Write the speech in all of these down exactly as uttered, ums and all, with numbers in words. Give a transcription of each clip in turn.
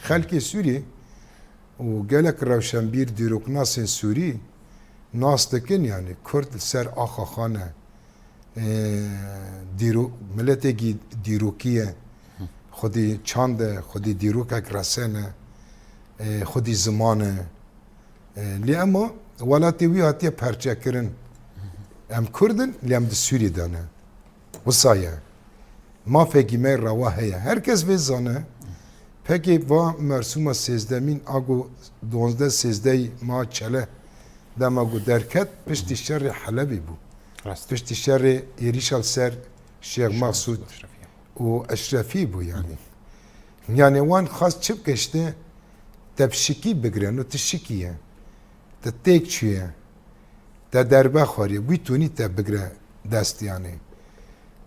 Xelkê Sûrî û gelek rewşenbîr, dîroknasên Sûrî nas dikin, yanî Kurd li ser axa xwe ne. Ee, dîro-, miletekî dîrokî ye. Xwedî çand e, xwedî dîrokek resen e, ee, xwedî ziman e. Ee, lê ema welatê wî hatiye perçekirin. Em Kurd in, lê em di Sûriyê de ne. Wisa ye. Mafekî me rewa heye. Her kes vê zane. Pekê va mersûma sêzdemîn a ku duwazdeh sêzdehî ma çele dema ku derket, piştî şerê Helebê bû. Rast. Piştî şerê êrîşa li ser Şêx Mexsûd Eşrefî. Û Eşrefî bû yani. Yani wan xwest çi bike işte, te bi şikî bigire, no tu şikî ye. Te têk çûye. Te derbe xwariye, wî tunî te bigre dest yani.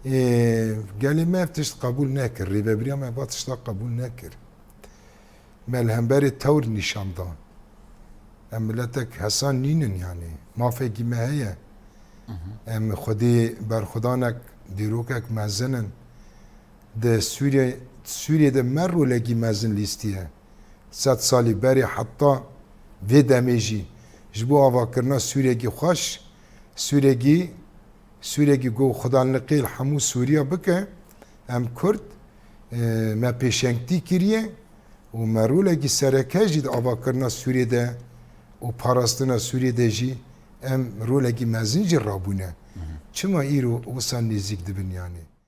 Ê, gelê me ev tişt qebûl nekir, rêvebiriya me va tişta qebûl nekir. Me li hemberê tewr nîşan da. Em miletek hesan nînin yani. Mafekî me heye. Em xwedî berxwedanek, dîrokek mezin in. Di Sûriye, Sûriye de me rolekî mezin lîstiye. Sed salî berê heta vê demê jî ji bo avakirina Sûriyekî xweş, Sûriyekî, Sûriyekî ku Xudan li qêl hemû Sûriya bike, em Kurd, e, me pêşengtî kiriye û me rolekî sereke jî di avakirina Sûriyê de û parastina Sûriyê de jî em rolekî mezin jî rabûne. Çima îro wisa nêzîk dibin yani?